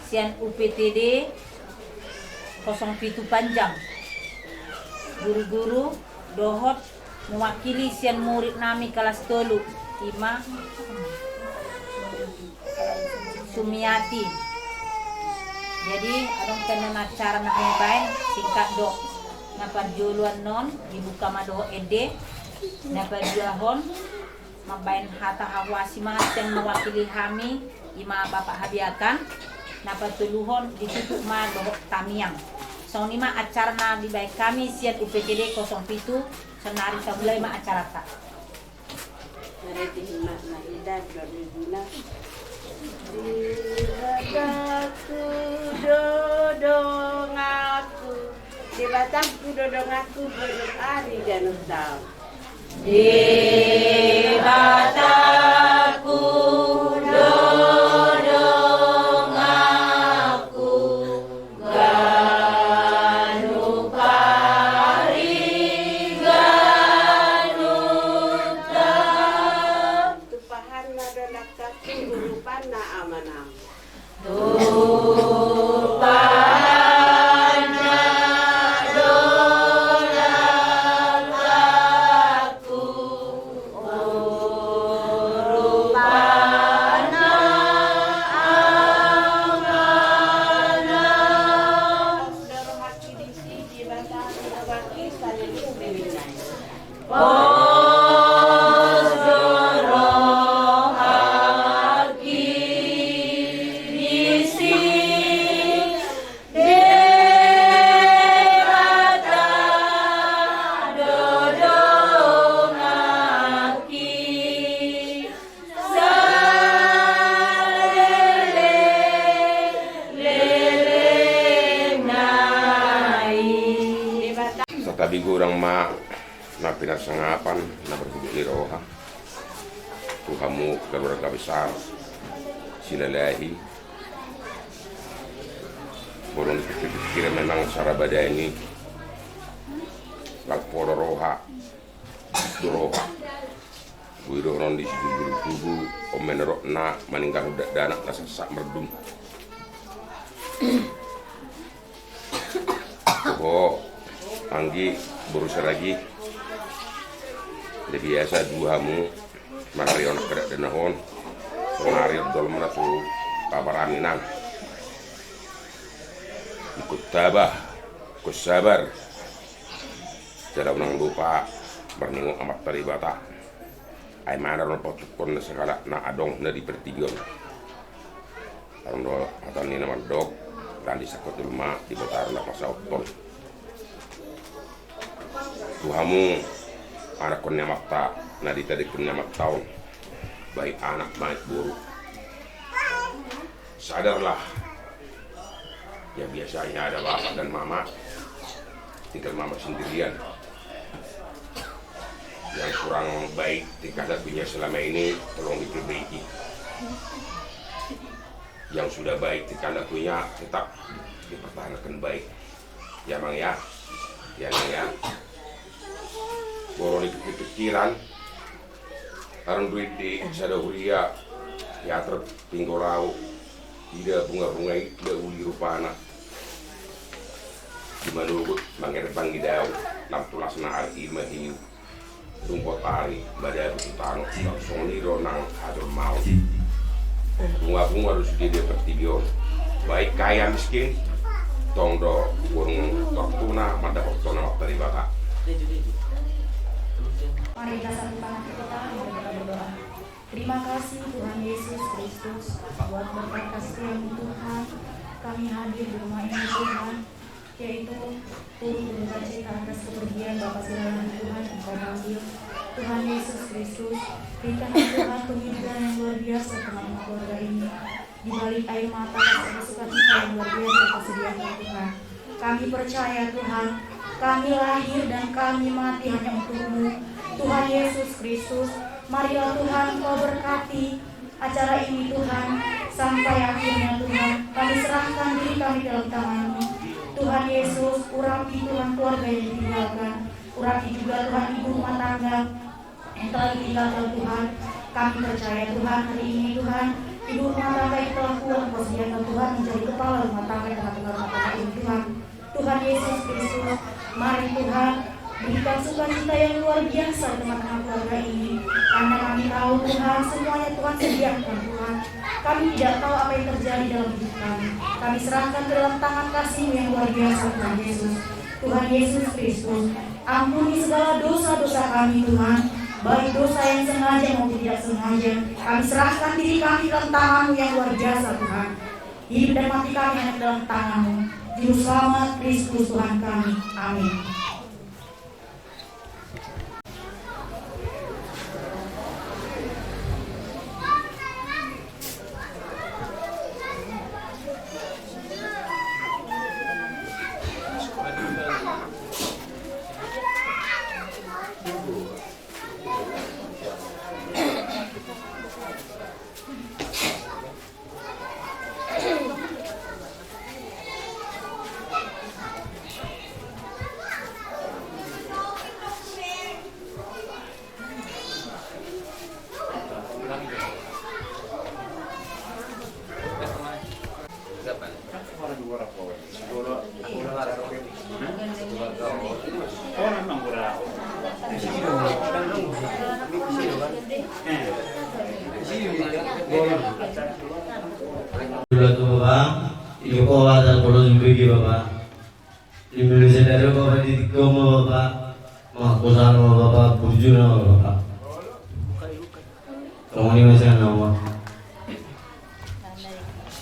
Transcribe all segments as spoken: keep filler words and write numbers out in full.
Sian U P T D kosong pitu Panjang, guru-guru dohot mewakili sian murid nami kelas tolu, ima Sumiati. Jadi adong pe annon acara na hami baen, singkat do. Na parjolo annon dibuka ma dohot ende, na paduahon mambaen hata hahuasi ma sian mewakili hami, ima Bapak Habiakan, na patoluhon ditutup ma dohot tamiang. Songon i ma acara na dibaen hami sian U P T D kosong pitu, saonari tamulai ma acaranta. Marhite hikmat na hita, dua minggu na. Debataku do donganku, Debataku do donganku, ganup ari ganup taon. Debataku do donganku, ganup ari ganup taon. Tumpahan na do langkangku, urupan na amanami. Tumpahan na do langkangku, urupan na amanami. Pos do rohangki disi, Debata do donganki, saleleng lelengna i. Pos do rohangki disi, Debata do donganki, saleleng lelengna i. Santabi godang ma na pinarsangapon, na marhubuk ni roha, tu hamu keluarga besar Silalahi. Bolon dipikir-pikir memang sara badan i, nunga pola roha, do roha. Boi dohonon disi, tubu-tubu on menorotna maninggalhon dakdanak na sasat mardum. Ho, anggi, boru Saragi. Jadi biasa do hamu mararion angka dakdanak on. Sonari on jolma na tu paparami nang. Ingkon tabah, ingkon sabar. Jala unang lupa marningot Amanta Debata. Ai manang do na patungkon na sahalak na adong na di portibi on. Adong do hata ni na mandok, dang disangkot jolma, Debata do na pasahathon. Tu hamu anakkon ni Amanta, Na ditadingkon ni amanta on, baik anak baik boru. Sadarlah, yang biasanya ada bapak dan mama, tinggal mama sendirian. Yang kurang baik tingkah lakunya selama ini tolong diperbaiki. Yang sudah baik tingkah lakunya tetap dipertahankan baik. Ya, Mang, ya. Ya, Mang, ya. Boru ni pikiran. Arung duit di sada huria. Ya, terpinggol au. Ida bunga-bunga i, ida uli rupana. Di manogot mangerbang ida au. Lam tulas na ari i ma hiu. Dung hot ari, madabu tu tano, songon i do nang hajolmaon. Bunga-bunga do sude di portibi on. Baik kaya miskin, tong do burung tortuna mandapothon Amanta Debata. Mari kita satukan hati kita, mari kita berdoa. Terima kasih Tuhan Yesus Kristus buat berkat kasih-Mu Tuhan. Kami hadir di rumah ini Tuhan. Yaitu turut berduka cita atas kepergian Bapak Sirahadi Tuhan, Engkau panggil. Tuhan Yesus Kristus, berikan Tuhan penghidupan yang luar biasa kepada keluarga ini. Di balik air mata, kasih sukacita yang luar biasa Kau sediakan Tuhan. Kami percaya Tuhan, kami lahir dan kami mati hanya untuk-Mu. Tuhan Yesus Kristus, marilah Tuhan Engkau berkati acara ini Tuhan, sampai akhirnya Tuhan, kami serahkan diri kami dalam tangan-Mu. Tuhan Yesus, urapi Tuhan keluarga yang ditinggalkan, urapi juga Tuhan ibu rumah tangga yang telah ditinggalkan Tuhan. Kami percaya Tuhan hari ini Tuhan, ibu rumah tangga yang telah kuat Engkau sediakan Tuhan menjadi kepala rumah tangga di tengah-tengah rumah tangga ini Tuhan. Tuhan Yesus Kristus, mari Tuhan, berikan sukacita yang luar biasa di tengah-tengah keluarga ini. Karena kami tahu Tuhan, semuanya Tuhan sediakan Tuhan. Kami tidak tahu apa yang terjadi dalam hidup kami. Kami serahkan ke dalam tangan kasih-Mu yang luar biasa Tuhan Yesus. Tuhan Yesus Kristus, ampuni segala dosa-dosa kami Tuhan. Baik dosa yang sengaja maupun tidak sengaja. Kami serahkan diri kami dalam tangan-Mu yang luar biasa Tuhan. Hidup dan mati kami hanya dalam tangan-Mu. Juru Selamat Kristus Tuhan kami. Amin. Dulu tu Bapa, ijo ko ada kalau jumpa di Bapa. Di Indonesia dari Bapa di tiga ma Bapa, mangkusan ma Bapa, burju na ma Bapa. Songon i ma sian au ma.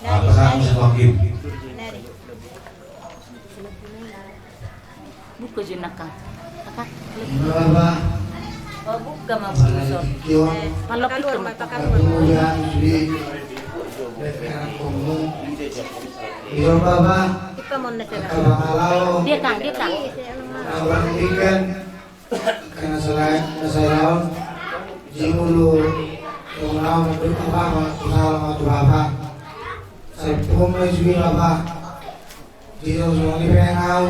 Apa sa semakin? Buka je naka. Apa? Buka ma buka. Pala pito ma. Iyo Bapa. Dia kan, dia kan. Karena selain, na sai laon, jimulu, tu naung, tu Bapa, tu Bapa. Sai pun ma jui Bapa. Jimulu, songon i pe au.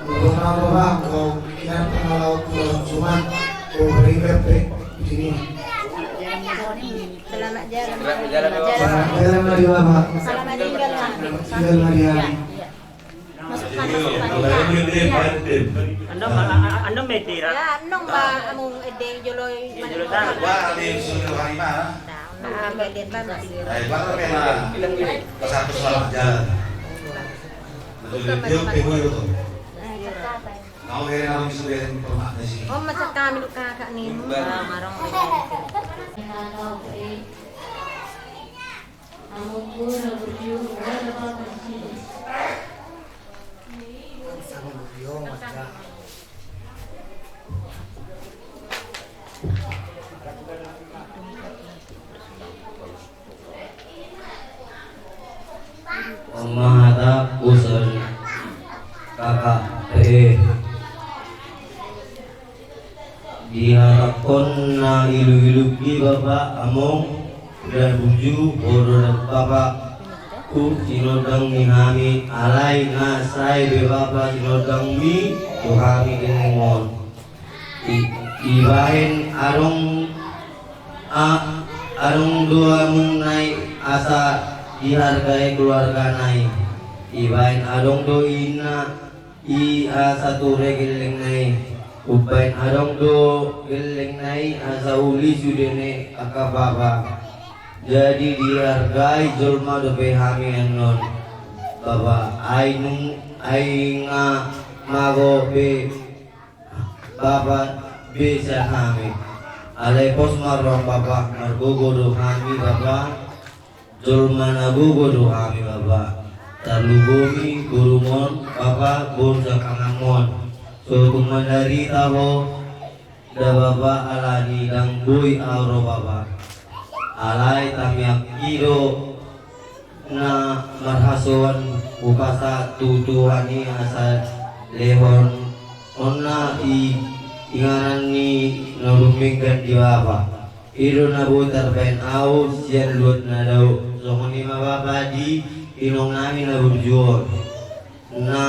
Mulu naung Bapa, kau kira pun au, kau cuma, kau beri bepe, jimulu. Selamat jalan. Selamat jalan. Selamat jalan, Bapa. Selamat tinggal, Bapa. Selamat tinggal, Bapa. Masukkan, masukkan. Anda ma, anda ma ede ra. Ya, anong ba among ede jolo i. Jolo i. Wah, di sini hari mana? Nah, ede ba masih. Baik, Bapak, pena. Pas aku selamat jalan. Betul, dia pengen itu. Kau kira orang sudah yang pernah di sini. Oh, macam kami lu kakak ni. Barang-barang. Amongku na burju, na dapat bersih. Sang burju, masa. Pemahata kusen kakak pe. Diharapkon na iluk-iluk i bapa, among, dan burju, boru dan bapa, tu sinondang ni hami, alai na sai be bapa sinondang mi tu hami gelleng on. I, ibaen adong, a, adong do among nai asa dihargai keluarga nai. Ibaen adong do ina i asa ture gelleng nai. Umbaen adong do gelleng nai asa uli sude ne angka bapa. Jadi dihargai jolma dope hami annon bapa. Ai nung, ai nga mago be bapa be sian hami. Alai pos ma roham bapa, margogo do hami bapa. Jolma na gogo do hami bapa. Tarlumobi borumon bapa, boru siangkanganmon. So tung mandarita ho da bapa, alani ndang boi au ro bapa. Alai tamiangki do na marhasoan hupasa tu Tuhan i asa lehon onna i inganan ni na dumenggan di bapa. I do na boi tarbaen au sian luat na dao. Songon i ma bapa di inong nami na burju on. Na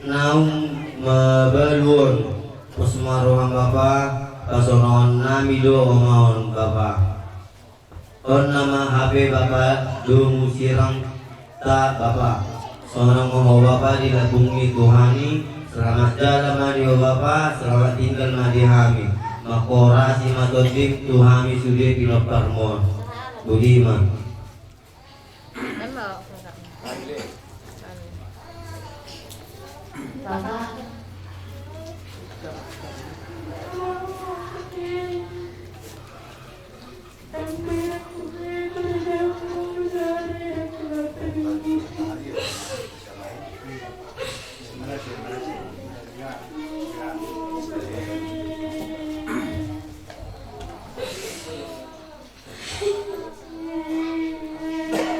naung mabalu on. Pos ma roham bapa, pasonaon nami do oma on bapa. Onna ma hape bapa domu sirang ta bapa. Sonang ma ho bapa di lambung ni Tuhan i. Selamat jalan ma di ho bapa, selamat tinggal ma di hami. Mangkorasi ma tondim tu hami sude pinomparmon. Boti ma.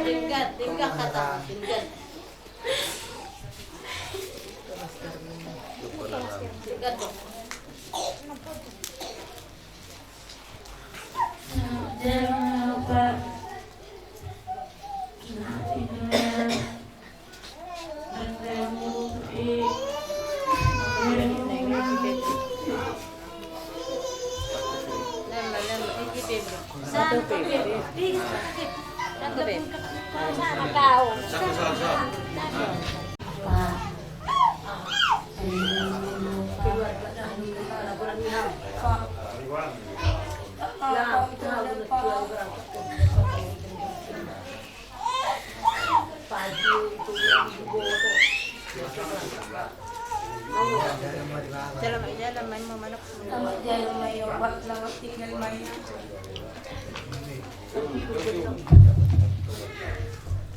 Tinggal, tinggal kata, tinggal. Tinggal dong. Jangan lupa. Selamat jalan, main mau mana? Selamat jalan, main obat, selamat tinggal, main.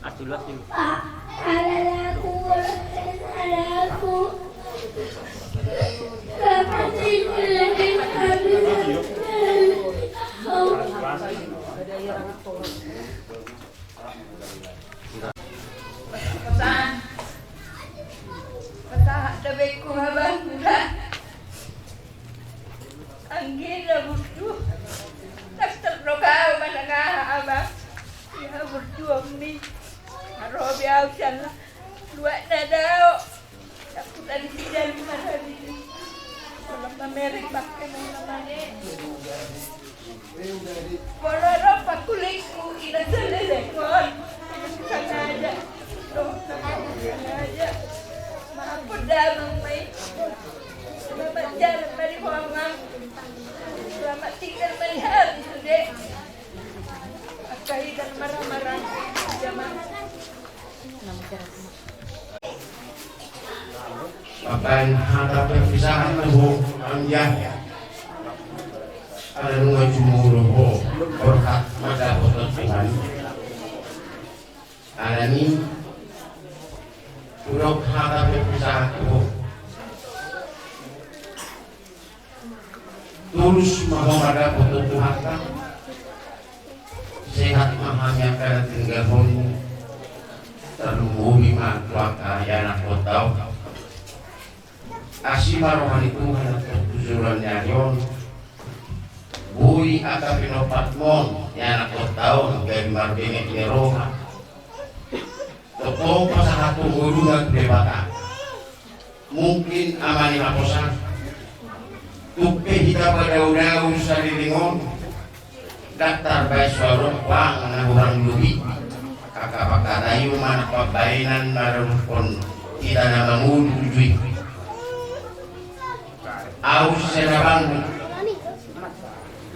Aduh, aduh. Alalaku, alalaku. Bapak sih, lagi habis. Pasahat, pasahat da be ku habang da. Anggi na burju. Tak terdok au manang aha abang. Ia burju omni. Arobi au sian luat na dao. Aku tadi tidak lima hari. Kalau mamerek pakai mau namanya. Molo ro pakulingku ina saleleng on. Ina sangaja. Sangaja. Maaf po damang mai. Selamat jalan ma di ho amang. Selamat tinggal ma di hami sude. Angka ida marah-marah. Jamang. Mambaen hata perpisahan tu ho, anggia. Ala nunga jumolo ho, berhak mandapothon Tuhan. Alani, hudok hata perpisahan tu ho. Tulus ma ho mandapot tu Tuhanta. Sehat ma hami angka na tinggalhon. Tarlumobi ma tu angka ianakhonta on. Asi ma roha ni Tuhan tu joloan ni ari on. Boi angka pinompar on, ianakhonta on gabe marbenget ni roha. Tongtong pasahathon ngoluna tu Debata. Mungkin ama ni haposan, tung pe hita padaodao saleleng on, ndang tarbaen so adong pang na hurang lobi. Angka pangkataion ma na pambahenan maradophon hita na mangolu tuju i. Ahu sian abangmu,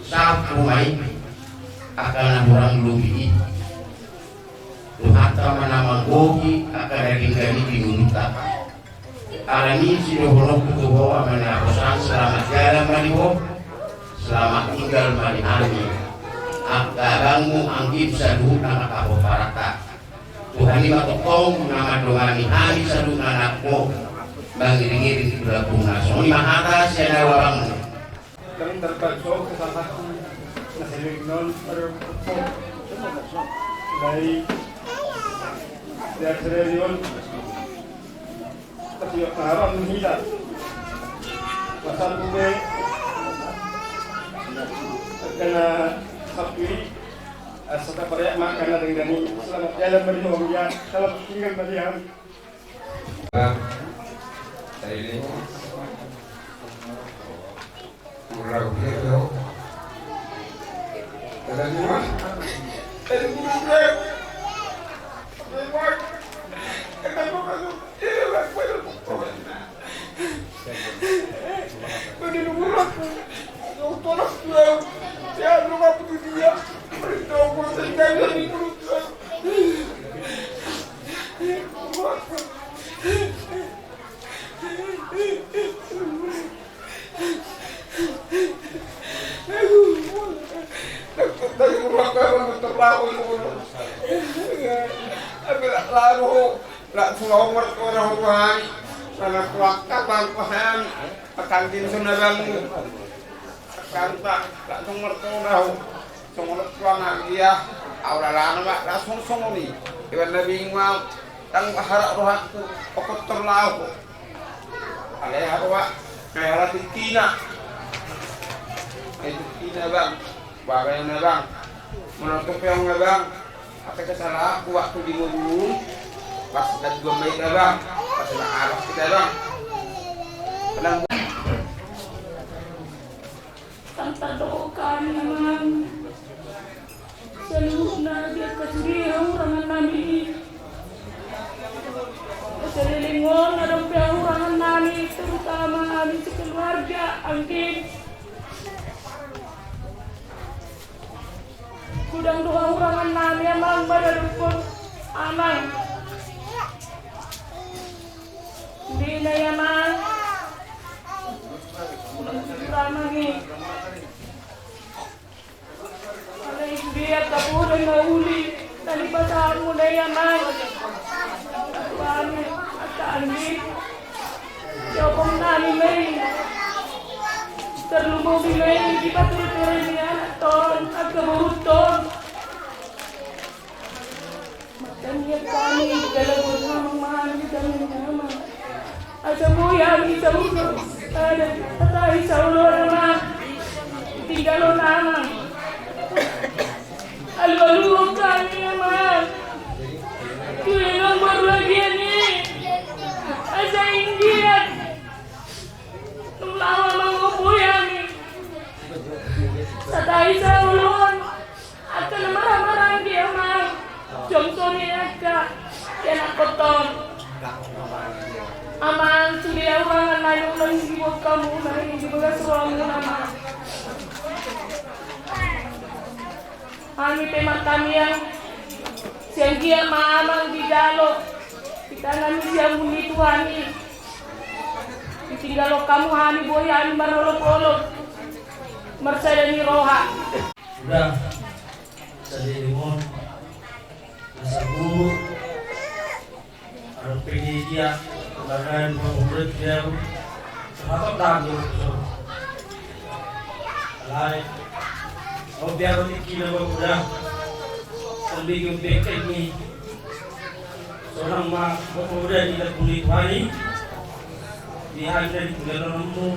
sahat ma i angka na hurang lobi i. Tuhanta ma na manggohi angka na denggan i di ngolunta. Alani i sidohononku tu ho ama ni haposan, selamat jalan ma di ho. Selamat tinggal ma di hami angka abangmu, anggim saluhutna angka pomparanta. Tuhan i ma tongtong na mandongani hami saluhutna anakmu mangiringiring di lambungna. Songon i ma hata sian ahu abangmu. Kami terpaksa ke salah satu. Nah, ini non, aduh, dari, dari triliun. Tapi ya, haram menghina. Pasal gue, kena sapi, eh, serta pada makan ada yang dari. Selamat jalan berjuang ya. Selamat tinggal berjuang. Bang, saya ini. Murah dia, bro. Kata dia, "Mas, tadi guru, bro. Bro, Mas, kenapa masuk? Ini, Mas, pada pokoknya." Pada nomor aku. Yang tolak, bro. Ya, bro, apa tuh dia? Bro, aku sendiri, bro. Langsung mertua na hurang, mana kuat kapan kuahan, akan tim sona bangun. Kanta, langsung mertua na hurang. Songon tuang anggia, ahu lalana ma, langsung songon i. Iban na bingung ahu, ndang harap rohangku, okot torlaho. Alai haroa, kayak ala tingkina. Ai tingkina bang, bagayana bang. Menonton peong na bang. Apa kesalahanku waktu di ngolu. Pas tadi gue main na bang. Pas na abang kita bang. Tenang. Ndang tardohot hami amang. Saluhutna di angka sude hahurangan nami i. Saleleng on adong pe hahurangan nami, terutama hami sekeluarga, anggi. Godang do hahurangan nami amang, maradophon amang. Di na i amang. Amang i. Alai sude angka poda na uli na nipasahatmuna i amang. Tuhan, angka anggi. Diopong nami ma i. Tarlumobi ma i di pature-ture ni anakta on, angka boruta on. Mangkaniat hami, jala buat hamang ma hami, hami hamang. Asa boi hami saulon, ada, asa i saulon amang. Tinggalon amang. Alu-aluhon hami amang. Tuinang baru lagi ani. Asa inggiat. Nung laho amang, boi hami. Asa i saulon. Angka na marhaha-maranggi amang. Jom songon i angka ianakhonta on. Amang, sude hahurangan nami, unang diboan hamu na i di bagas rohamuna amang. Hami pe martamiang, sai anggiat ma amang dijalo. Hita nami siamun ni Tuhan i. Ditinggalhon hamu hami, boi hami marolop-olop. Marsada ni roha. Sudah, saleleng on, na saburuk, adong pe dia, tangan pangurut dia, terhadap daging. Ai, obiar otik kila babuda. Terlebih bengkek ni. Sonang ma babuda di lagu ni Tuhan i. Di hami na di pinggan nonmu.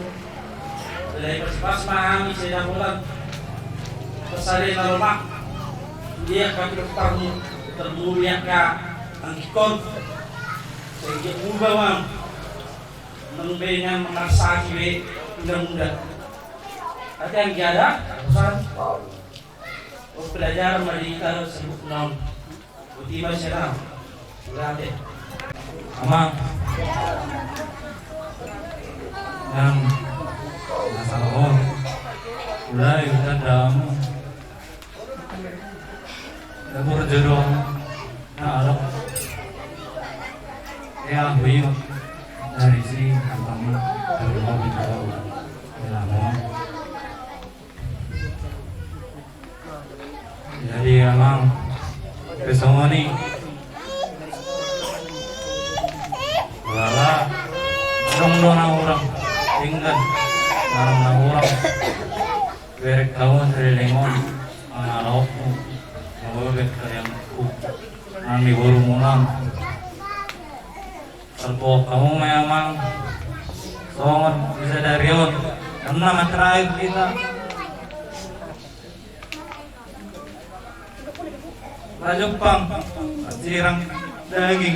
Alai pas-pas ma hami sai dapotan. Pasal na lomak. Dia kami doktermu. Terlebih angka anggikon. Sehingga ubah, Bang. Nang be nian mangarsaki be undang-undang. Tapi anggiat ada urusan. Oh, pelajaran ma di hita saluhutna on. Boti ma sian au. Sudah be. Amang. Nang masalah on. Mulai hutan damu. Dapur jodoh. Nah, halo. Ya, hui. Dari si abang. Dari mau bicara. Dari lama. Jadi, Amang, songon i. Lala. Dong do na hurang. Tinggal. Dong na hurang. Berek hamu saleleng on, mangalopmu, mabebek kaliangku, nang di borumuna. Tarbohok hamu ma i, Amang, songon di sadari on, on nama terakhir hita. Rajompang, sirang daging.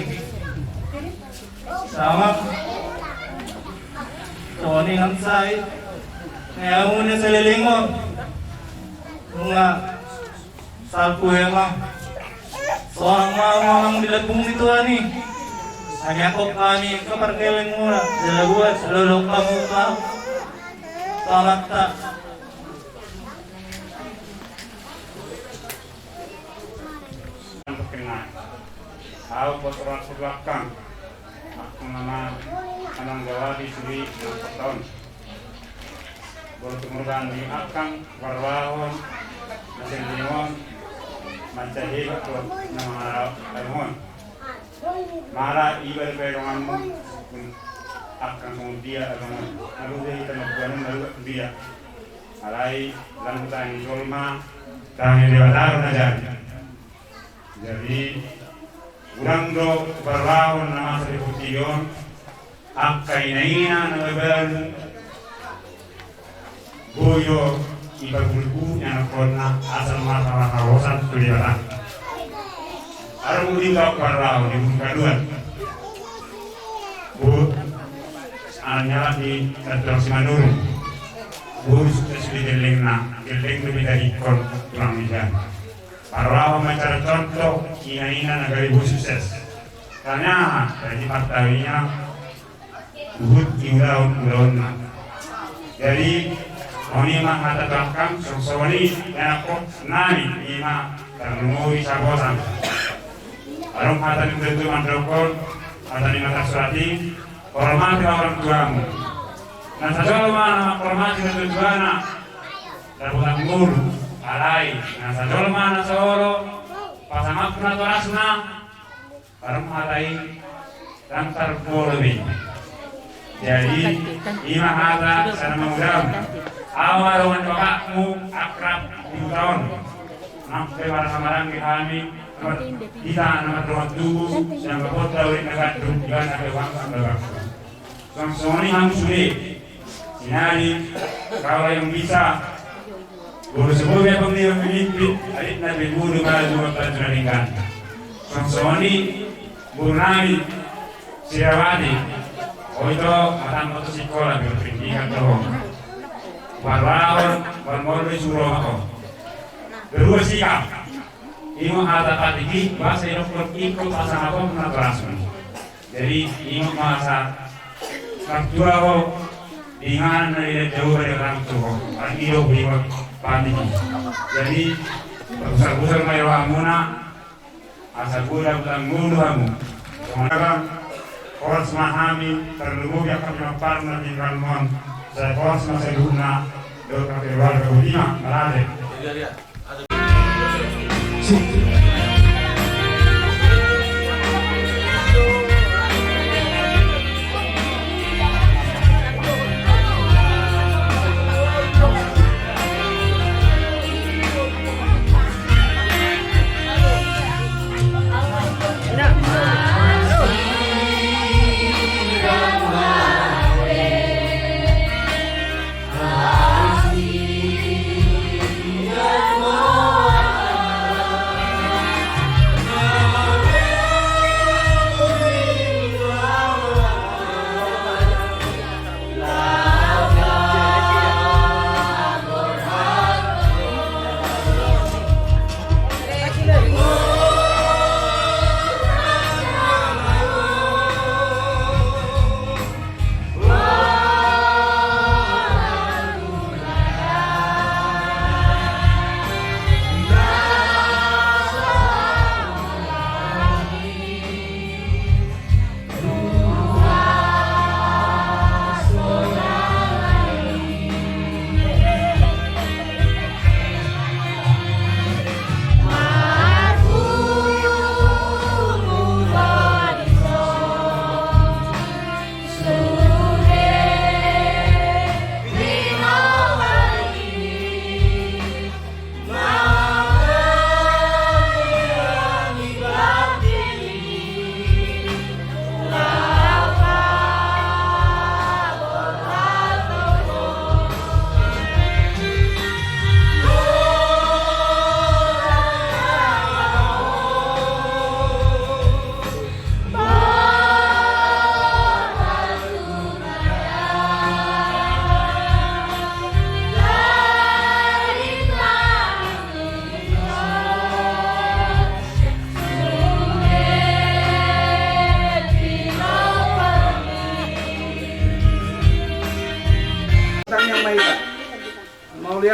Sama. Toni nang sai. Neamu ne selelingon. Bunga. Salpu ema. Soang mau mamang di lambung ni Tuhan i. Hanya kok kami keperkeleng mula. Jala buat selolok kamu kau. Selamat tak. Ahu pos rohangku tu akkang, akkang nama manang jawati suri na portaon. Bolo tumurban ni akkang, parrohahon na selelengon, mansai hebat do na mangalap adong on. Mala iba dope donganmu, akkang songon dia adong on. Alu de hita mambuanmu na luat dia. Alai lam hutangi jolma, tangi Debata do na jadi. Jadi, unang do parrohahon na masa di portibi on, angka inaina na mabalu, boi do ipagulgul ni anakkonna, asal masa marharosan tu Debata. Adong uli tau parrohahon di bulu kaduan. Bo, anjalan di kantor Simanurung. Boi sukses di gellengna, gelleng do beta dikon tulang ni jana. Parrohahon ma cara contoh, inaina na gabe boi sukses. Karena, jadi partawinya, huhut di ulaon, ulaonna. Jadi, on i ma hata tu akkang, songon i, ianakkonnami, i ma, tarlumobi saposan. Adong hata ni tuatua mandokkon, hata ni hata surat i, hormati orang tuamu. Na sajolo ma na manghormati natuatuana, dapotan ngolu, alai, na sajolo ma na saolo, pasamatku natorasna, adong hata i, ndang tarboru be. Jadi, i ma hata, sana mangudam. Ahu ma dongan bapakmu, akrab, di huta on. Nang pe marasa maranggi hami, hita na mardongan tubu, sian bapakta urik na gandum, di bana pe uang, bapakku. Songon i hamu sude, sinari, kalau yang bisa, boru Sebobi apang dia memimpin, adikna pe boru maju apa tu na denggan. Songon i, boru nami, Sirawati, oi to, matang tu sikola, berpendidikan to. Parrohahon, parmolo di suro ma ho. Berua sikap, imo hata patiki, bahasa idokkon ikut pasangaton natorasmu. Jadi, ingot ma asa, martua ho, di inganan na di jauh dari orang tua ho, kan ido ho, ingot pandi. Jadi, usal-usal ma i rohamuna, asa goda hutang ngolu hamu. Songon i, horas ma hami, tarlumobi angka pinompar na pinrangmon, sai horas ma saluhutna, dohot angka keluarga, boti ma, mauliate.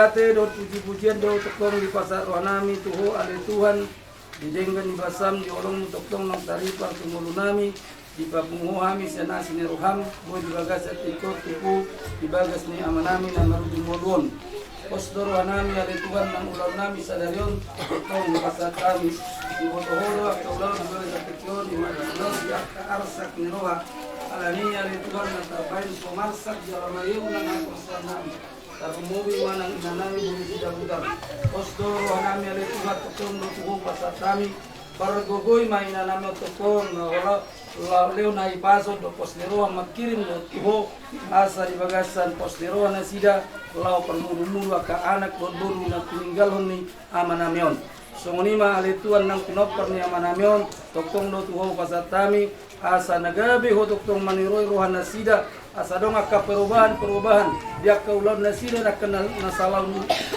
Ate dohot puji-pujian do tongtong dipasahat rohanami tu Ho ale Tuhan, di denggan ni basam di holongmu tongtong naung taripar tu ngolunami, dipapungu Ho hami sian asi ni roham, boi di bagasan tingki on tubu di bagas ni amanami na marujung ngolu on. Pos do rohanami ale Tuhan nang ulaonnami sadari on, tongtong dipasahat hami. Diboto Ho do angka ulaon di bagasan tingki on, di mana di angka arsak ni roha. Alani i ale Tuhan na tarbaen so marsak jala maiuna nang porsea nami. Tarlumobi ma nang inanami boi nasida butar. Pos do rohanami ale Tuhan tongtong do tu Ho pasahat hami. Pargogoi ma inanami on tongtong na hola laho lehon hahipason dohot pos ni roha mangkirim dohot tu Ho. Asa di bagasan pos ni roha nasida laho parmudu-mudu angka anak dohot boru na tininggalhon ni amanami on. Songon i ma ale Tuhan nang pinompar ni amanami on tongtong do tu Ho pasahat hami. Asa na gabe Ho tongtong maniroi roha nasida, asa adong angka perubahan-perubahan di angka ulaon nasida na, na sala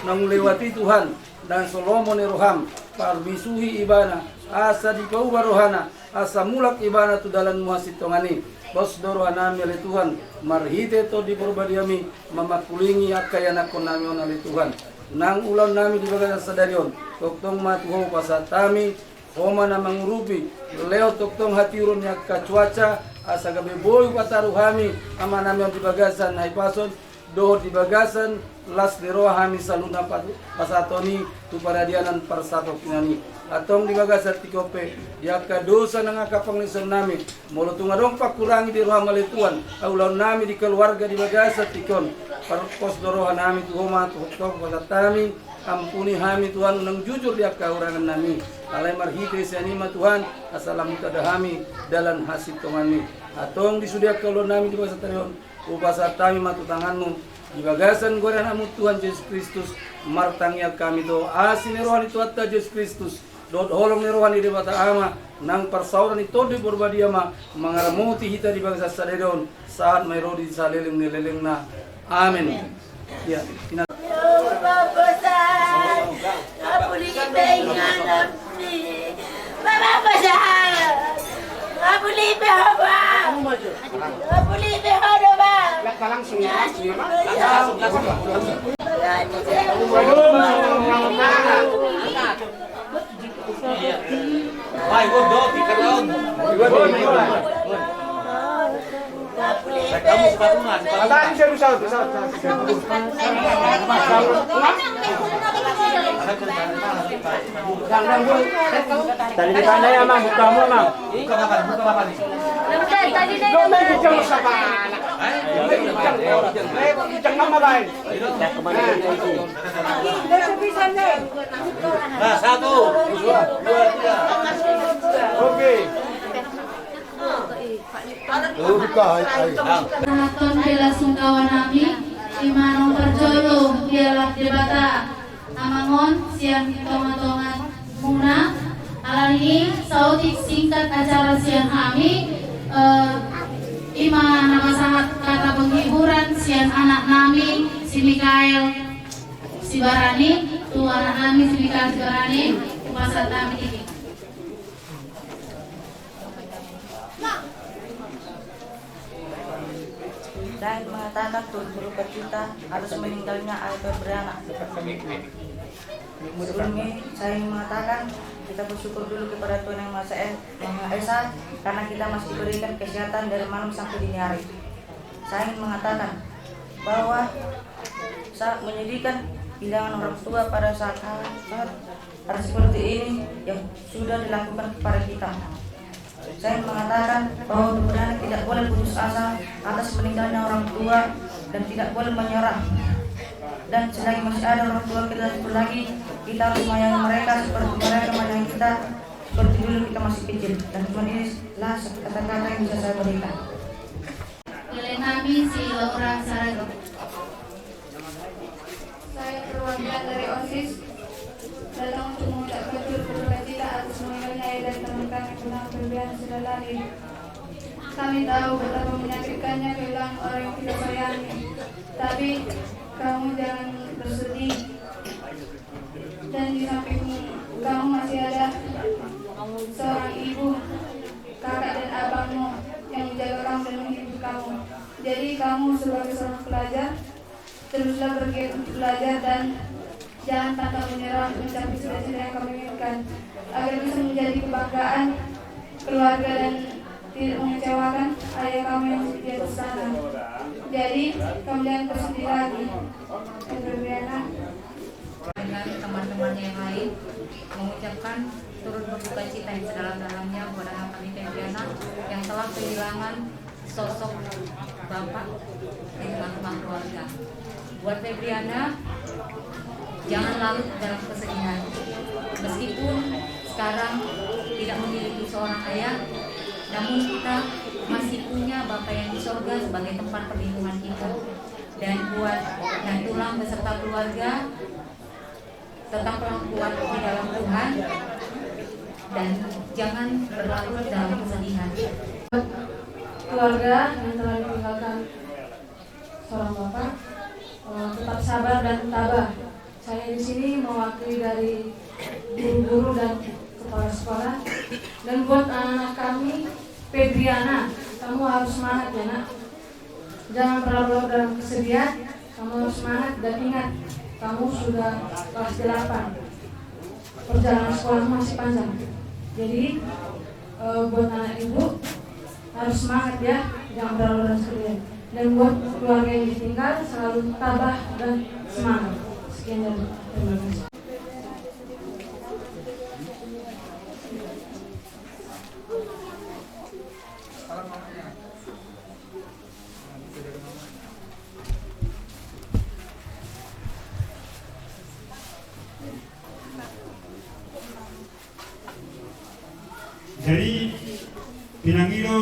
naung lewat i Tuhan, na so lomo ni roham, parbisuhi ibana, asa dipauba rohana, asa mulak ibana tu dalanmu hasintongan i. Pos do rohanami ale Tuhan, marhite Tondi Parbadiami, mamangkulingi angka ianakhonnami on ale Tuhan. Nang ulaonnami di bagasan sadari on, tongtong ma tu Ho pasahat hami, Ho ma na mangurupi, lehon tongtong hatiuron ni angka cuaca, asa gabe boi hupataru hami amanami on di bagasan hahipason, dohot di bagasan las ni roha hami saluhutna pa-, pasahaton i tu paradianan parsatongkinan i. Antong di bagasan tingki on pe, di angka dosa nang angka pangilusannami, molo tung adong pangkurangi di roham ale Tuhan, ulaonnami di keluarga di bagasan tingki on, parpos do rohanami tu Ho ma, tu Ho pasahat hami, ampuni hami Tuhan unang jujur di angka hurangannami. Alai marhite sian i ma Tuhan, asa lam hutada hami dalan hasintonganmi. Antong di sude angka ulaonnami di bagasan sadari on, hupasahat hami ma tu tanganmu, di bagasan goar ni anakmu Tuhan Jesus Kristus, martangiang hami tu Ho, asi ni roha ni Tuhanta Jesus Kristus, dohot holong ni roha ni Debata Ama, nang parsaoran ni Tondi Porbadia ma mangaramoti hita di bagasan sadari on, sahat ma i ro di saleleng ni lelengna. Amen. Ya, ina- Tali di pandai, Amang, buka, Amang. Buka apa? Buka apa nih? Lo main kencang, siapa? Hah? Main kencang. Main kencang, Amang, main. Nah, satu, dua, dua, tiga. Oke. Pasahathon hela sungkawa nami, ima naung parjolo dialap Debata Amang on sian tonga-tonga muna. Alani i saotik singkat acara sian hami, eh, ima na pasahat kata penghiburan sian anak nami si Mikael Sibarani, tu anak nami si Mikael Sibarani, hupasahat hami disi. Saya ingin mengatakan turut berduka cita atas meninggalnya Ayah Febriana. Sebelumnya, saya ingin mengatakan kita bersyukur dulu kepada Tuhan Yang Maha Esa, Maha Esa, karena kita masih diberikan kesehatan dari malam sampai dini hari. Saya ingin mengatakan bahwa sangat menyedihkan kehilangan orang tua pada saat, saat hal seperti ini yang sudah dilakukan kepada kita. Saya mengatakan bahwa Febriana tidak boleh putus asa atas meninggalnya orang tua dan tidak boleh menyerah. Dan selagi masih ada orang tua kita satu lagi, kita harus menyayangi mereka seperti mereka menyayangi kita, seperti dulu kita masih kecil. Dan cuma inilah kata-kata yang bisa saya berikan. Leleng nami si Laura Saragi. Saya perwakilan dari OSIS datang untuk mengucapkan turut berduka cita atas meninggalnya ayah dan teman kami, Benang Febriana Sidalahi. Kami tahu betapa menyakitkannya kehilangan orang yang kita sayangi. Tapi kamu jangan bersedih. Dan di samping kamu masih ada seorang ibu, kakak dan abangmu yang menjaga kamu dan menghibur kamu. Jadi kamu sebagai seorang pelajar, Teruslah bergiat untuk belajar dan jangan pantang menyerah untuk mencapai cita-cita yang kamu inginkan, agar bisa menjadi kebanggaan keluarga dan tidak mengecewakan ayah kamu yang di atas sana. Jadi, kamu jangan bersedih lagi. Febriana. Dengan teman-temannya yang lain, mengucapkan turut berduka cita yang sedalam-dalamnya buat anak kami Febriana yang telah kehilangan sosok bapak di tengah-tengah keluarga. Buat Febriana, jangan larut dalam kesedihan. Meskipun sekarang tidak memiliki seorang ayah, namun kita masih punya Bapa yang di sorga sebagai tempat perlindungan kita. Dan buat Nantulang beserta keluarga, tetaplah kuat di dalam Tuhan dan jangan berlarut dalam kesedihan. Keluarga yang telah ditinggalkan seorang bapak, eh, tetap sabar dan tabah. Saya di sini mewakili dari guru-guru dan kepala sekolah. Dan buat anak-anak kami, Febriana, kamu harus semangat ya, Nak. Jangan terlalu larut dalam kesedihan, kamu harus semangat dan ingat, kamu sudah kelas delapan. Perjalanan sekolahmu masih panjang. Jadi, eh, buat anak ibu, harus semangat ya, jangan terlalu larut dalam kesedihan. Dan buat keluarga yang ditinggal, selalu tabah dan semangat. Sekian dari terima kasih. Jadi, pinangido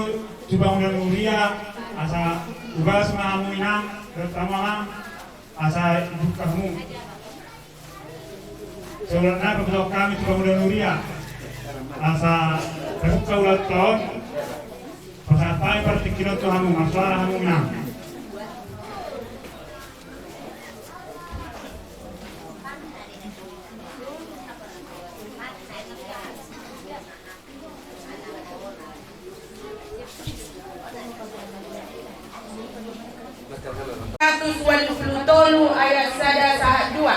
tu bangunan huria, asa hubas ma hamu inang, terutama ma asa ibuka hamu. Saulakna pabotohon hami tu bangunan huria, asa tabuka ulaonta on, pasahat hami partingkian on tu hamu, marsuara hamu inang. Seratus walu pulu tolu ayat sada sahat dua.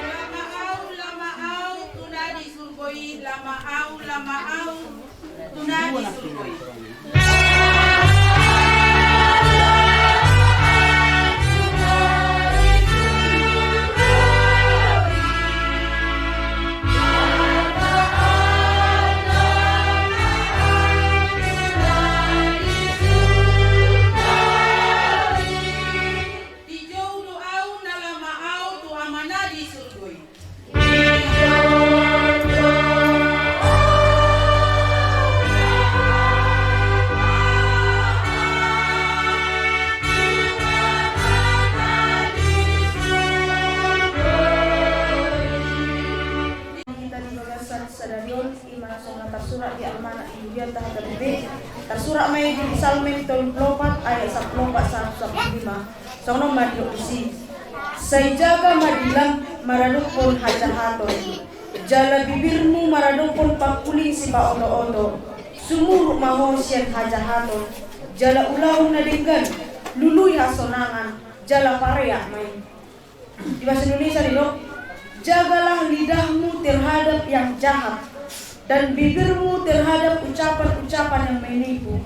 Lama au, lama au tu na di surgo i, lama au, lama au tu na di surgo i. Dijou do au na lama au tu Amana di surgo i. Hita di bagasan sadari on, i ma na songon na tarsurat di Almanak di Huria Tahata Bebe. Tarsurat ma i di Psalmen tolu pulu opat ayat sampulu opat sahat sampulu lima. Songon on ma didok disi. Sai jaga ma dilam maradophon hajahaton, jala bibirmu maradophon pangkuling sipaoto-oto. Sumurut ma ho sian hajahaton, jala ulahon na denggan, lului hasonangan, jala pareak ma i. Di bahasa Indonesia didok, jagalah lidahmu terhadap yang jahat, dan bibirmu terhadap ucapan-ucapan yang menipu.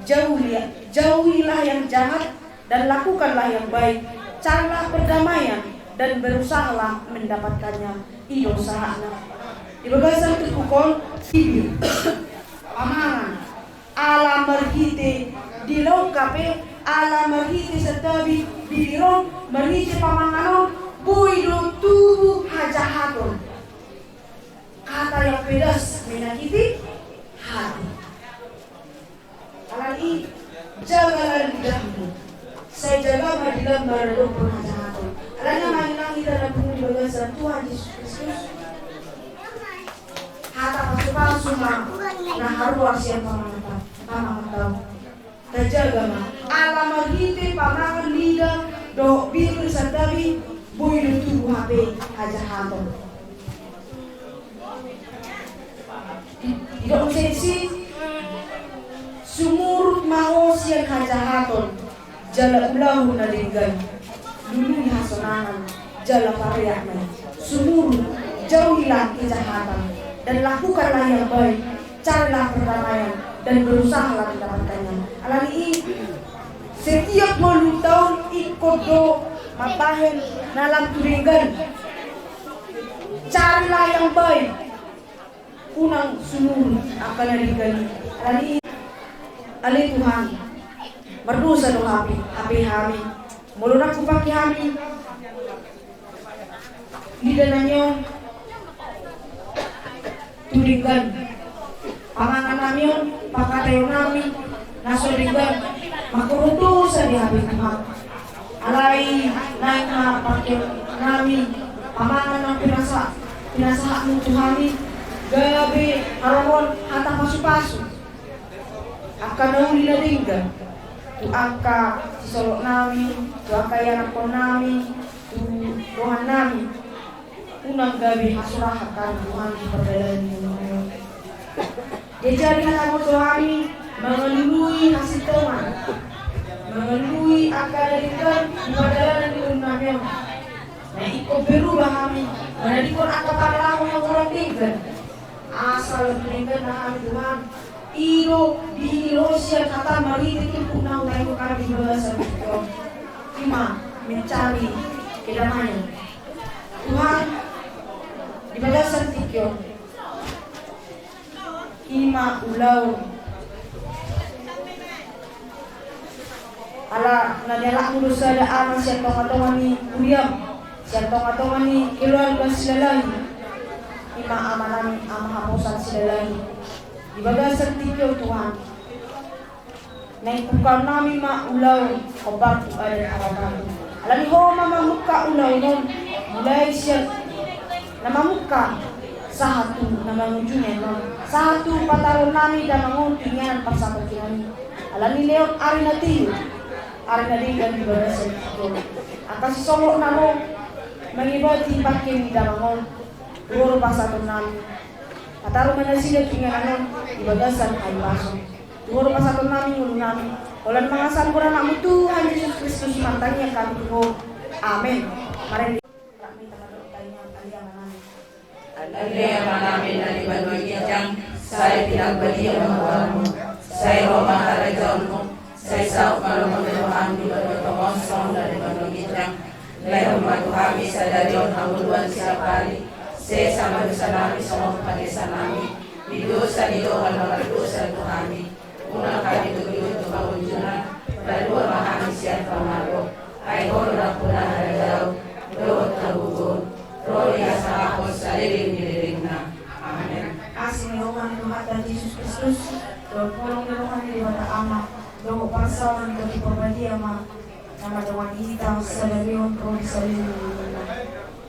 Jauhilah, jauhilah yang jahat, dan lakukanlah yang baik. Carilah perdamaian, dan berusahalah mendapatkannya. I do sahatna. Di bagasan turpuk on, bibir. Pamangan. Ala marhite dilongkap i, ala marhite santabi, Di diri on, marhite pamangan on, boi do tubu hajahaton. Kata yang pedas menyakiti hati. Alani i, jagalah lidahmu. Sai jaga ma dirimu maradophon hajahaton. Alani i, amang inang hita na pungu di bagasan Tuhan Jesus Kristus, hata pasupasu ma na haruar sian pamangan, pamangan on. Tajaga ma, ala marhite pamangan, lidah dohot bibir, santabi, boi do tubu hape hajahaton. Didok muse disi, sumurut ma ho sian hajahaton, jala ulahon na denggan, lului hasonangan, jala pareak ma i. Sumurut, jauhilah kejahatan, dan lakukanlah yang baik, carilah perdamaian, dan berusahalah mendapatkannya. Alani i, setiap ualu taon ingkon do mambahen na lam tu denggan. Carilah yang baik. Unang sumurut angka na denggan i. Alani i, ale Tuhan, mardosa do hami, hape hami. Molo ndang hupangke hami lidah nami on tu denggan, pamangan nami on, pangkataion nami na so denggan, mangkorhon dosa di hami, Tuhan. Alai naeng ma pangkeon nami pamangan na pinasa, pinasahatmu tu hami, gabe harohon hata pasupasu angka na uli na denggan tu angka sisolhot nami, tu angka ianakhon nami, tu dongan nami. Unang gabe hasurahan hami, Tuhan, di pardalanan ni ngolunami on. Jadi, jadi na tabo tu hami mangalului hasintongan, mangalului angka na denggan di pardalanan ni ngolunami on. Na ingkon berubah hami manadingkon angka pangalaho na hurang denggan. Asa lebih denggan na hami, Tuhan. I do dihilala sian hataM marhite turpuk na hutahi hami di bagasan tingki on. I ma mencari kedamaian. Tuhan, di bagasan tingki on, i ma ulaon. Ala na nialapMu do sada ama sian tongatonga ni huriaM, sian tongatonga ni keluarga Silalahi. I ma amanami, Ama Haposan Silalahi. Di bagasan tingki on, Tuhan, naeng pungkaonnami ma ulaon hombar tu adat Amanta. Alani Ho ma mamungka ulaon on, mulai sian na mamungka sahat tu na mangujungi on, sahat tu pataruonnami damang on tu inganan parsatongkinami. Alani lehon ari na tio, ari na denggan di bagasan tingki on. Angka sisolhot na ro mangibati pangke ni damang on, tu ho do pasahatonnami. Pataru ma nasida tu inganan on di bagasan hahipason. Tu ho do pasahatonnami ngolunami. Holan mangasahon goar ni AnakMu Tuhan Jesus Kristus martangiang hami tu Ho. Amen. Marende. Ale Amanami na di banua ginjang, sai pinarbadia ma goarMu, sai ro ma harajaonMu, sai saut ma lomo ni rohaM di banua tonga on songon na di banua ginjang. Lehon ma tu hami sadari on hangoluan siapari, sesa ma dosanami songon panesanami di dosa ni dongan na mardosa tu hami. Unang hami togihon tu pangunjunan, palua ma hami sian pangago. Ai Ho do nampuna harajaon dohot hagogoon, ro di hasangapon saleleng ni lelengna. Amen. Asi ni roha ni Tuhanta Jesus Kristus, dohot holong ni roha ni Debata Ama, dohot parsaoran ni Tondi Parbadia ma na mandongani hita sadari on ro di saleleng ni lelengna.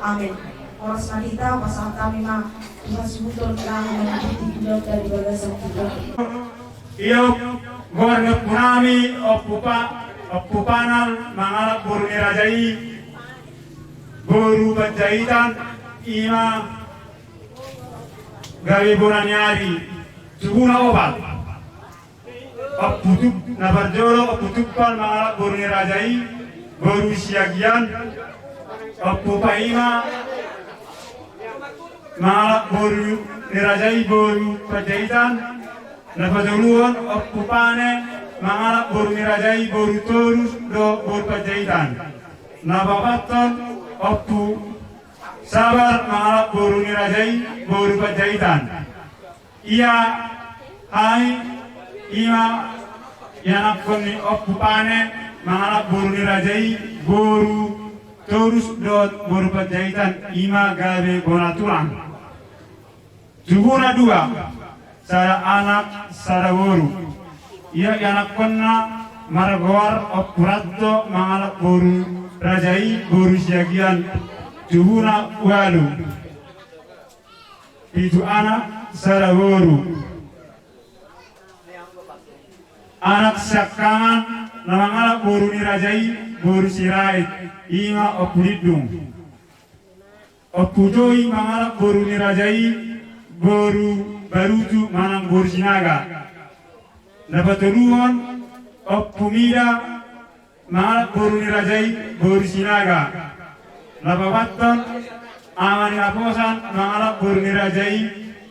Amen. Horas ma di hita, pasahat hami ma tu hasuhuton na hurang denggan di bagasan tingki on. Iop, goar ni ompunami, Ompu Pa-, Ompu Panal, mangalap boru ni raja i, boru Panjaitan, i ma gabe bona ni ari, suhuna opat. Ompu Tuk-, na parjolo, Ompu Tumpal, mangalap boru ni raja i, boru Siagian, Ompu Paima, mangalap boru ni raja i, boru Panjaitan, na patoluhon, Ompu Pane, mangalap boru ni raja i, boru Torus, dohot boru Panjaitan. Na paopathon, Ompu Sabar, mangalap boru ni raja i, boru Panjaitan. Ia hami, i ma ianakhon ni Ompu Pane, Mangalap boru ni raja i boru Torus dohot boru Panjaitan, i ma gabe bona tulang. Tubuna dua, sada anak sada boru. Ia ianakhonna margoar Ompu Ranto mangalap boru ni raja i boru Siagian, tubuna ualu. Pitu anak sada boru. Anak siangkangan na mangalap boru ni raja i boru Sirait, i ma Ompu Lindung. Ompu Toi mangalap boru ni raja i boru Barutu manang boru Sinaga. Na patoluhon Ompu Mida mangalap boru ni raja i boru Sinaga. Na paopathon Ama ni Haposan mangalap boru ni raja i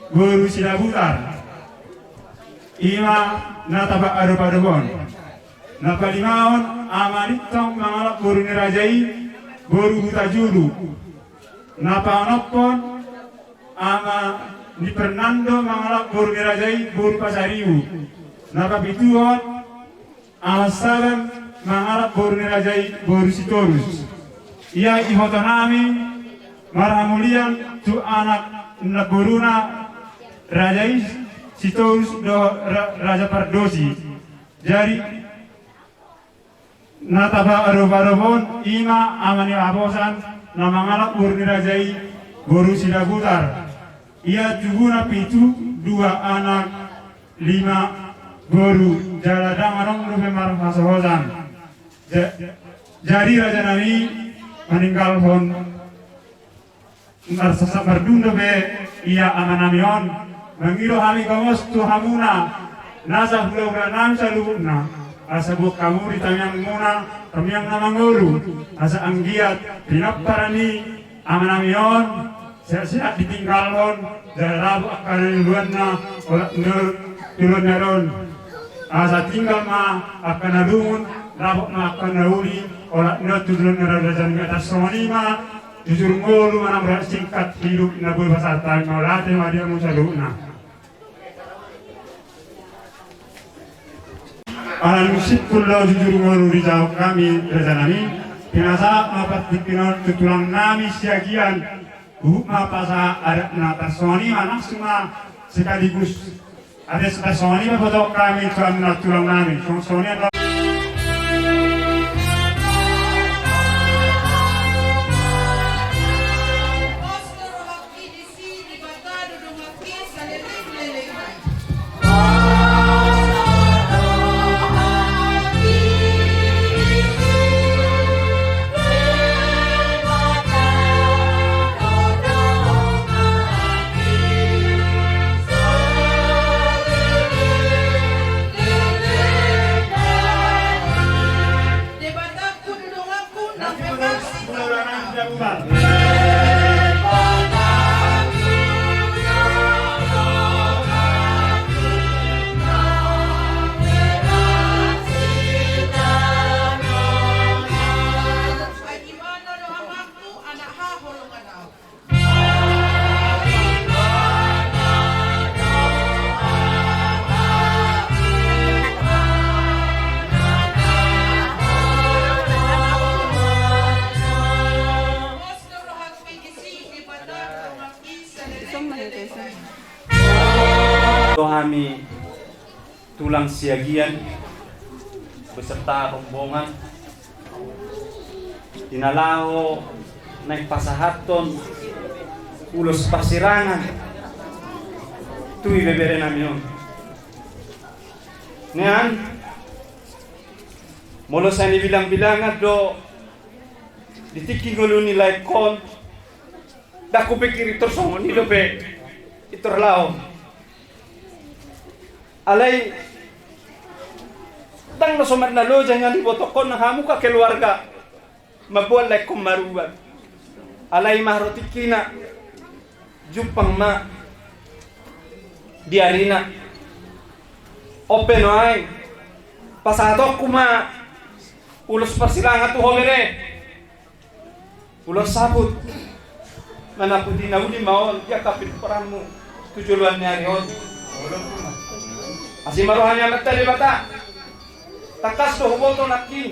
boru Silabutar, i ma na taba adop-adop on. Na palimahon Ama Lintong mangalap boru ni raja i boru Hutajulu. Na paonomhon Ama ni Fernando mangalap boru ni raja i boru Pasaribu. Na papituhon Ama Saban mangalap boru ni raja i boru Sitorus. Ia iboto nami marhamulian tu anak namboruna raja i Sitorus dohot ra-, Raja Pardosi. Jadi na taba adop-adop on i ma Ama ni Haposan na mangalap boru ni raja i boru Silabutar. Ia tubuna pitu, dua anak lima boru, jala ndang adong dope marhasohotan. Ja-, jadi raja nami maninggalhon marsasap mardung dope ia ama nami on. Mangido hami gomos tu hamuna nasa hulahula nami saluhutna, asa boan hamu di tangiangmuna tangiang na mangolu, asa anggiat pinompar ni ama nami on sehat-sehat ditinggalhon, jala dapot angka na niuluanna, olat ni on tu joloan ni ari on. Asa tinggal ma angka na lungun, dapot ma angka na uli, olat ni on tu joloan ni ari on. Raja nami, atas songon i ma jujur ngolu manang borat singkat hidup na boi pasahat hami. Mauliate ma di hamu saluhutna. Ala dung simpul do jujur ngolu dijawab hami, raja nami, pinasahat ma partingkian on tu tulang nami Siagian, huhut ma pasahat adat na tarsongon i ma, langsung ma sekaligus adat tarsongon i ma botohon hami tu hamuna tulang nami. Songon, songon i ma. Hami tulang Siagian beserta rombongan, di na laho naeng pasahathon ulos parsirangan tu ibebere nami on. Nian, molo sai nibilang-bilangan do di tingki ngolu ni laengkon, ndang hupikir intor songon i dope intor laho. Alai ndang do somal na loja nian dibotohon hamu angka keluarga mamboan laengkon maruan. Alai ma ro tingkina, jumpang ma di arina. On pe nuaeng pasahatonku ma ulos parsirangan tu ho bere. Ulos saput manaputi na uli ma on di angka pinomparmu tu joloan ni ari on. Asi ma roha ni Amanta Debata. Tangkas do huboto nangkin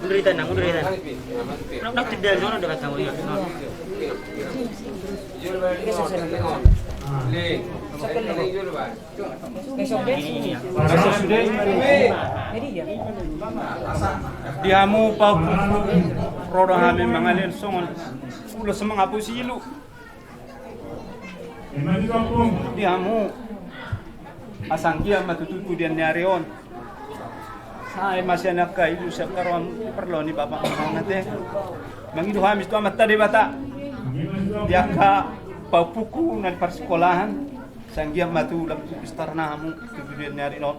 Mundur di tanah, mundur di tanah. Nak, nak tidak jono dekat kamu, iya. Di hamu pahompu, ro do hami mangalean songon ulos mangapusi ilu. Di hamu, asa anggiat ma tutu tu dia ni ari on. Sai masian angka ilu sian karoan parlo ni bapa mama na te. Mangido hami tu Amanta Debata. Di angka pahompuku na di parsikolahan. Sai anggiat ma tu lam tu pistarna hamu tu dia ni ari on.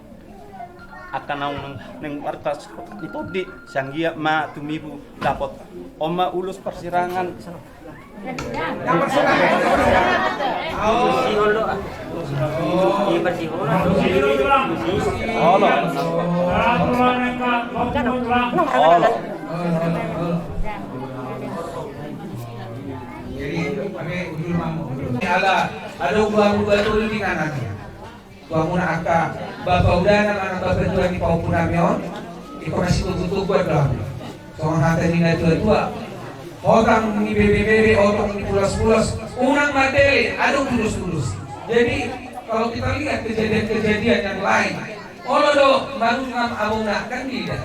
Angka naung nang markas ni tondi. Sai anggiat ma tumibu dapot. On ma ulos parsirangan. Olo. Olo. Jadi, kami ujung mau. Ala, ada ubah-ubah tuh di kanan. Tu hamuna angka bapa udana manang bapa tua ni pahompu nami on, ingkon masitogutoguan do hami. Songon hata ni na tuatua, hotang ni bebebebe, otong ni pulaspulas, unang mandele, adong tulus-tulus. Jadi, kalau kita lihat kejadian-kejadian yang lain, olo do marungam abangna, kan tidak.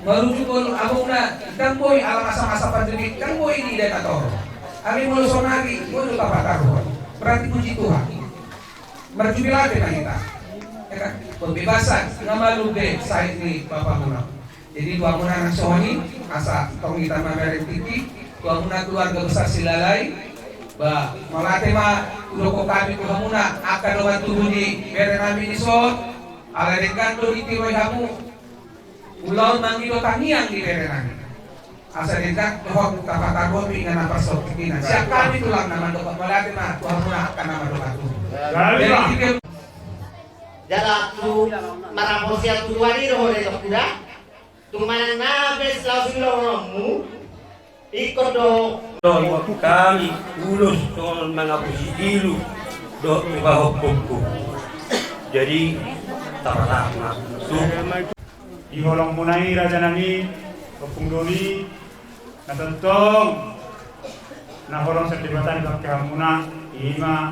Marujung do abangna, ndang boi ala masa-masa pandemi, ndang boi diida na torop. Alai molo sonari, boi do tapataruhon. Berarti puji Tuhan. Marjubilate ma hita. Ya kan? Pembebasan, nga malum be sahit ni bapamuna. Jadi tu hamuna nang songon i, asa tong hita mamereng tingki, tu hamuna keluarga besar Silalai, ba, mauliate ma hudok hami tu hamuna, angka dongan tubu ni bere nami dison, ala denggan do ditiroi hamu, ulaon mangido tangiang di bere nami. Asa denggan dohot tapataruhon inganan parsaotik inna. Sian hami tulang na mandok mauliate ma tu hamuna angka na mandok tu. Jadi, jala tu marapor sian tu luar i do ho didok tu da. Tung manang na bes laos ulaonmu. Ingkon do. Dohot hami ulos songon mangapusi ilu dohot tu pahompu. Jadi, tapatahon ma tu. Di holongmuna i raja nami, ompung doli, na tongtong na holong sian Debata dipake hamuna, i ma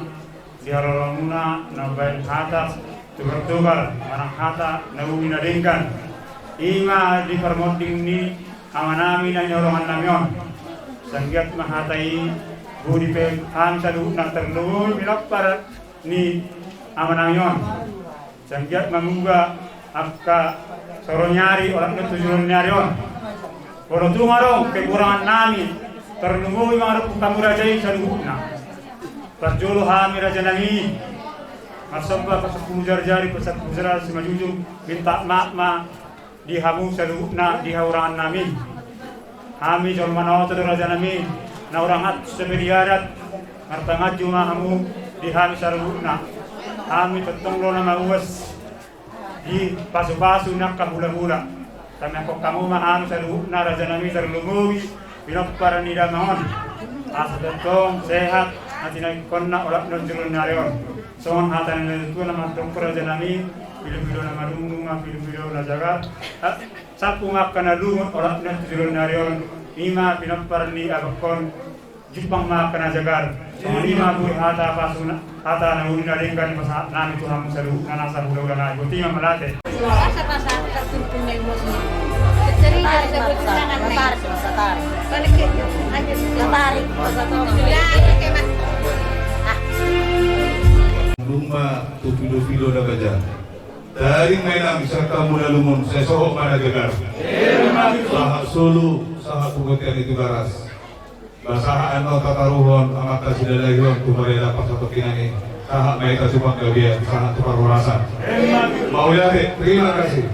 di holongmuna na umbahen hata tubar-tubar manang hata na uli na denggan. I ma di parmonding ni ama nami na hinaholongan nami on. Sai anggiat ma hata i boi dipeop hami saluhutna, terlebih pinompar ni ama nami on. Sai anggiat ma muba Angka soro ni ari, olat ni on tu joloan ni ari on. Molo tung adong kekurangan nami, tarlumobi mangadopi hamu raja i saluhutna. Parjolo hami raja nami, marsomba pasampulu jari-jari, pasampulu jari simanjujung, minta maaf ma di hamu saluhutna di hahurangan nami. Hami jolma na oto do raja nami, na hurang atas dope di adat, marpanganju ma hamu di hami saluhutna. Hami tongtong do na mauas di pasu-pasu ni angka hula-hula. Tangiangkon hamu ma hami saluhutna raja nami, tarlumobi pinompar ni damang on, asa tongtong sehat na tinaingkonna olat ni on tu joloan ni ari on. Songon hata ni natuatua na mandok raja nami, pilu-pilu na madungdung ma pilu-pilu na jagar. Ah, salpu ma angka na lungun olat ni on tu joloan ni ari on. I ma pinompar ni abangkon, jumpang ma angka na jagar. Songon i ma boi hata pasuna, hata na uli na denggan pasahat nami tu hamu saluhutna na sahula-hula nai. Boti ma mauliate. Dung ma tu pilu-pilu na baja. Taring ma inang sian hamu na lungun, sai sohot ma na jagar. Sahat solu, sahat tu bontean ni Tigaras. Ba sahat annon tataruhon amanta Silalahi on tu marga Dapar Satongkin i. Sahat ma hita tu panggabean, sahat tu parhorasan. Mauliate, terima kasih.